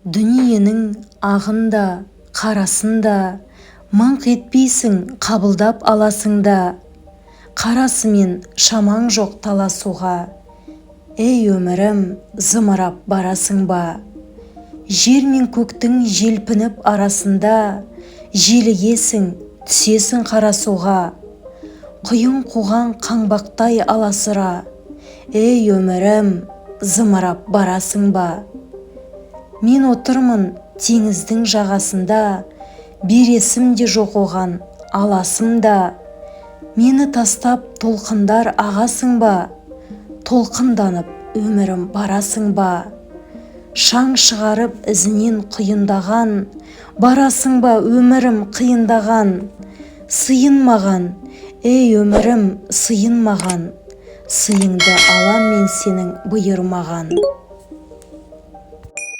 Дүниенің ағын да, қарасын да, мыңқ етпейсің, қабылдап аласың да, қарасымен шамаң жоқ таласуға. Ей, өмірім, зымырап барасың ба? Жер мен көктің желпініп арасында желігесің, түсесің қара суға. Құйын қуған қаңбақтай аласұра. Ей, өмірім, зымырап барасың ба? Мен отырмын теңіздің жағасында, бересім де жоқ оған, аласым да. Мені тастап толқындар ағасың ба? Толқынданып өмірім барасың ба? Шаң шығарып ізінен құйындаған, барасың ба, өмірім, қиындаған? Сыйын маған, ей, өмірім, сыйын маған, сыйыңды алам мен сенің бұйырмаған.